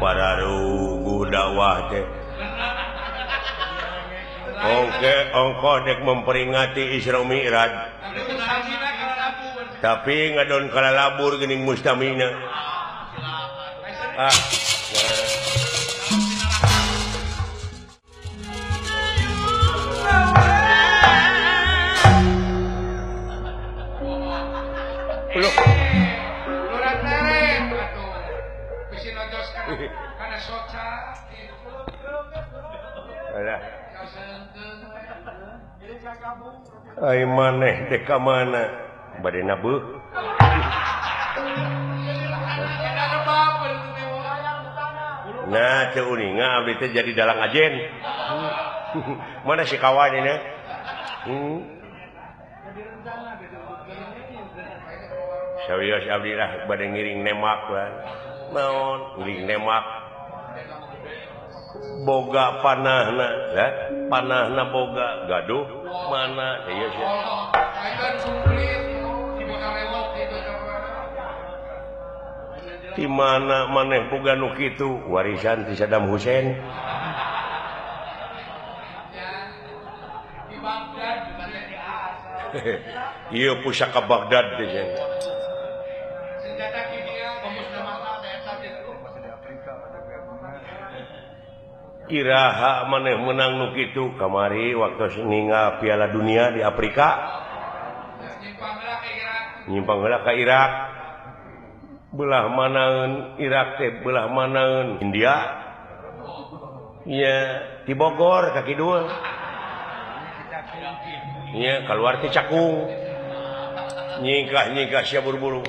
Pararugu dakwah teh. Oke, ongkoh dek memperingati Isra Mi'raj. Tapi ngadon kalalabur geuning mustamina. Ah. Loh. Ai maneh dek ka mana? Bade nabeuh. Nah, teu uninga abdi teh jadi dalang ajen. Mana si kawan ini? Sawios abdi lah bade ngiring nemak lah. Naon ngiring nemak. Boga panahna, lah panahna boga gaduh mana ieu sia. Di mana maneh boga nu kitu warisan ti Saddam Hussein. Ieu pusaka Baghdad teh sia. Iraha maneh menang nu kitu kamari waktu ningal Piala Dunia di Afrika nyimpang heula ka Irak belah manaeun Irak teh belah manaeun India nya di Bogor ka kidul nya kaluar ti Cakung nyingkah-nyingkah sia buru-buru.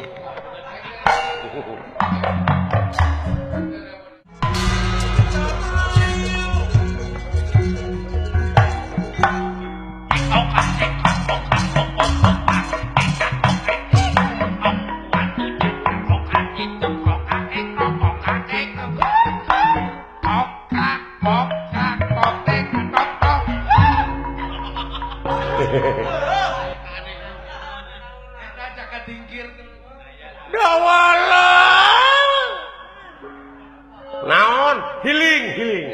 Naon healing healing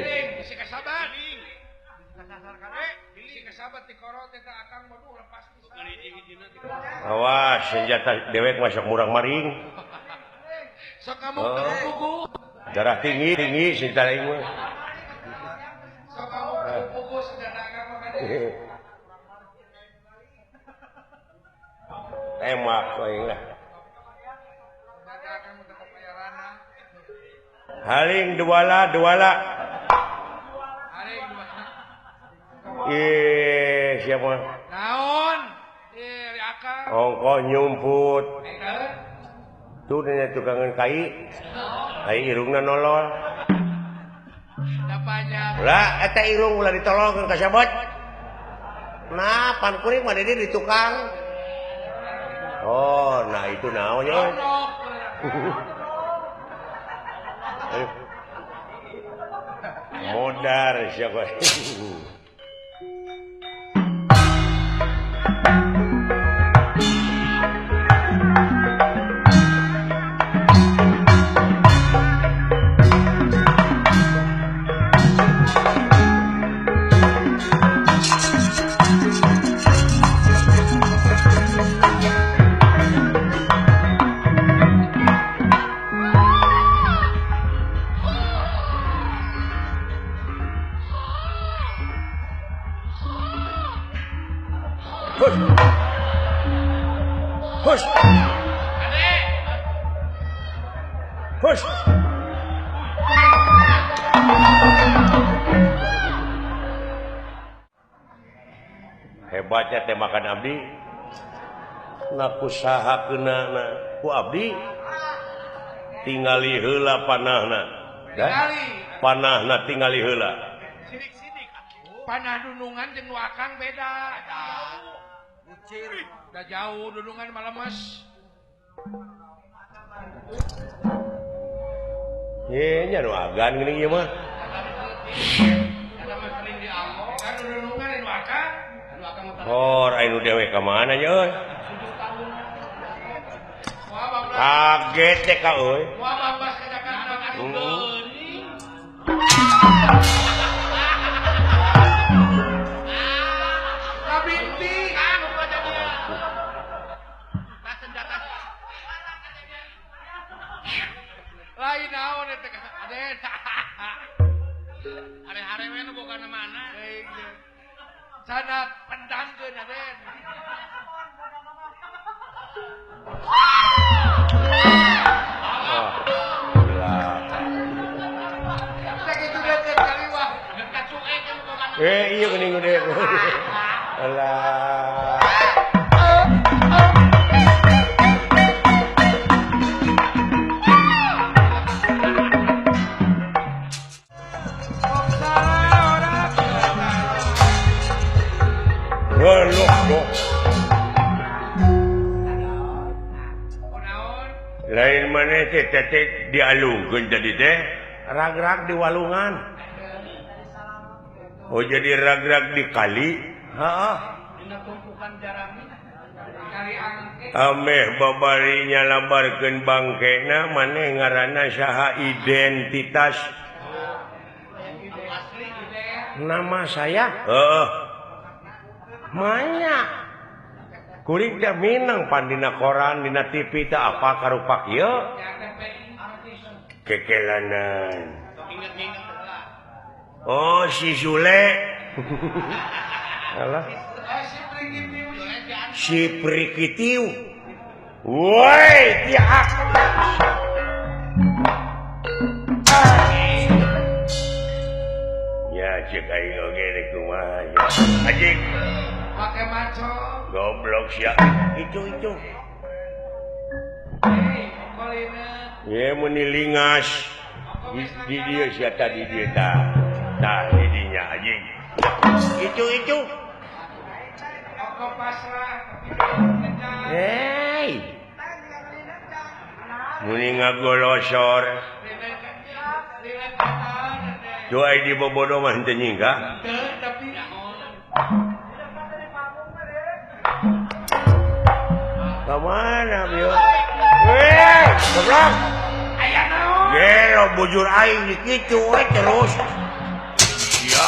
awas senjata dewek masuk murang maring. Oh. Darah tinggi tinggi senjata aing mah. Emak aing lah. Haling duala duala. Ih, siapa? Naon? Ih, akang. Ongkoh nyumput. Tuh dina tukangan kai. Kai irungna nolol. Lah eta irung ulah ditolongkeun ka sabot. Nah, pan kuring mah di tukang. Oh, nah itu naon nya. Modar siapa? Hush. Hush. Hebatnya tembakan abdi. Naku saha keunana ku abdi. Tingali heula panahna. Panahna tingali heula. Panah dunungan jeung nu akang beda. Bucir. Udah jauh dunungan malah mas. Ye nya nu agan geuning ieu mah. Hor aya nu dewe ka mana nya euy? Kaget teh ka euy. Kabinti kan senjata. Lain naon eta Aden. Hare-hare we nu boga mana. Sana pendangkeun Aden. Eh iya geuning gede. Alah. Lain mana teh teh dialungkeun tadi teh rag-rag di walungan. Oh jadi rag-rag di kali. Heeh. Dina tumpukan jarami kali angke. Ameh babari nyalabarkeun bangkena maneh ngaranna saha identitas. Nama saya? Heeh. Manya. Kuring teh minang pan dina koran dina TV teh apa karupak ieu? Kekelanan. Oh si Sule. Alah. Si Prikitiu. Woi, tiak. Ya cek aing oge rek kumaha ya. Anjing. Pake maco. Goblok sia. Itu itu. Hei, kolina. Ye mun lingas. Di dieu sia tadi dieu tah. Tah di dinya anjing. Itu itu. Oko pasrah tapi hei. Muni ngagolosor. Doa di bobodo mah henteu nyingkah. Teu tapi ka mana bieu? Weh, goblok. Aya naon? Gelo bujur aing di kitu we terus. Ya.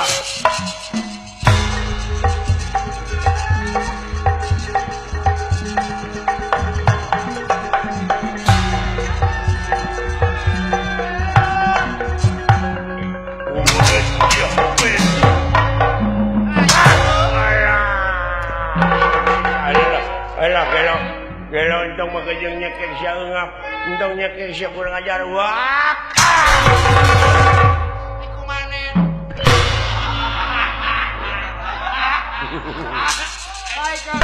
Alah, gelo. Gelo entong makejeng nyekek sia eungap, entong nyekek sia kurang ajar. Wah. Iku manen. Hai kang.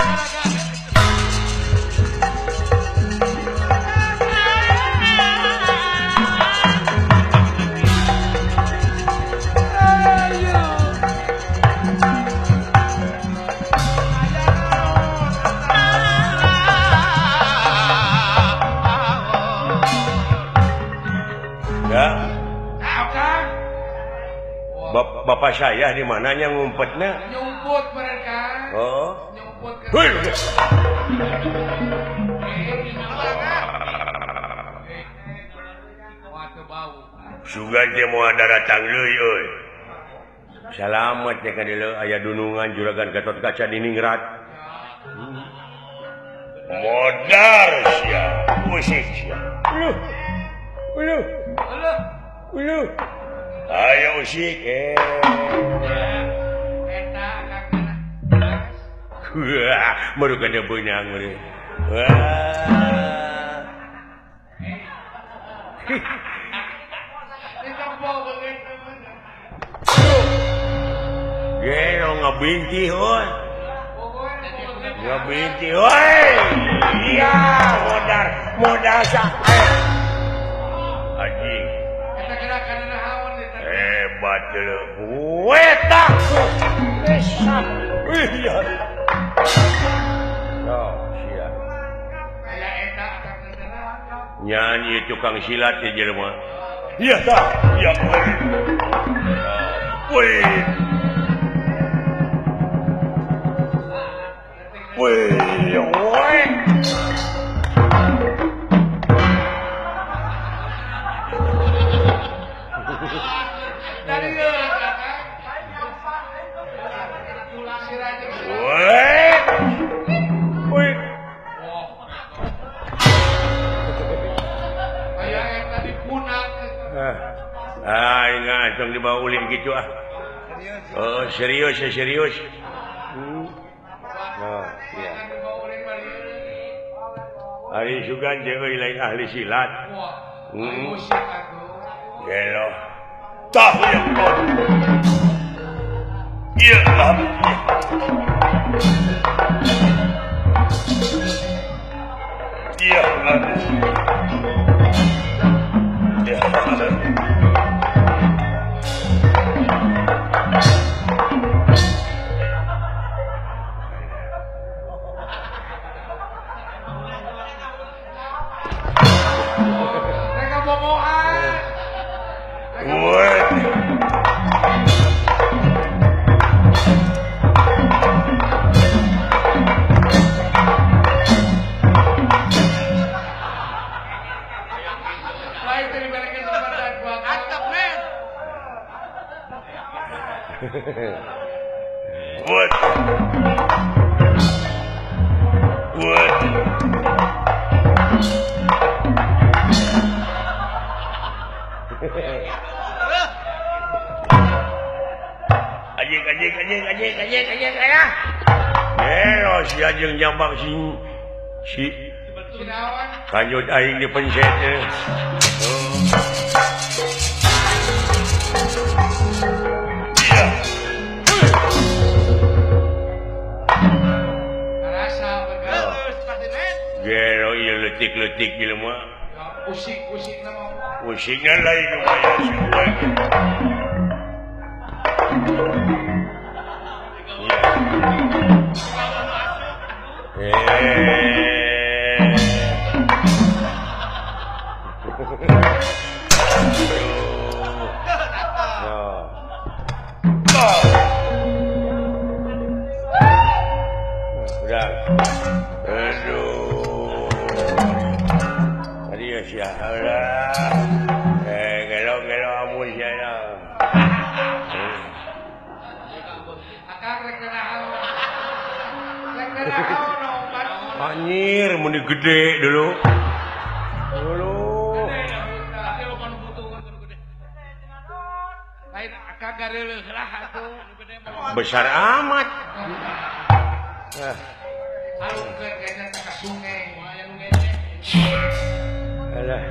Bapak saya di mananya ngumpetnya? Nyumput mereka. Oh. Nyumput ke. Sugan teh moal daratang deui euy. Salamet teh ka dieu aya dunungan juragan Gatot Kaca diningrat. Modar sia, usik sia. Uluh. Uluh. Uluh. Uluh. Ayo usik eh. Eta kakana. Wah, baru kada beunang meureun. Wah. Gelo ngabinti heuy. Ngabinti heuy. Iya, modar, modar sa. Anjing. Eta gerakan naon eta? Hebat leuh. Weta. Esa. Iya. Oh, sia. Aya eta akang nyanyi tukang silat ya jelema. Iya tah, iya. Wih. Wih, wih. Woi. Aya eta dipunak. Ah, ingat tong dibawa ulin gitu ah. Oh, serius ya, serius. Oh, iya. Ari sugan jeung euy lain ahli silat. Gelo. Tah yang kau. Iya. Iya. Iya. What? What? Anjing anjing anjing anjing anjing anjing ayah. Eh, si anjing nyambang si si kanjut aing dipencet. Gelo ieu leutik-leutik jelema. Usik-usik na mah. Usikna lain lumayan si uang. Udah. Aduh. Tadi ya siapa? Gelo-gelo amun siapa? Akang rek naon? Rek naon obat? Anjir, mun gede dulu. Dulu. Lain akang gareuleuh lah atuh. Besar amat. Alungkeun kayaknya ka sungai. Alah.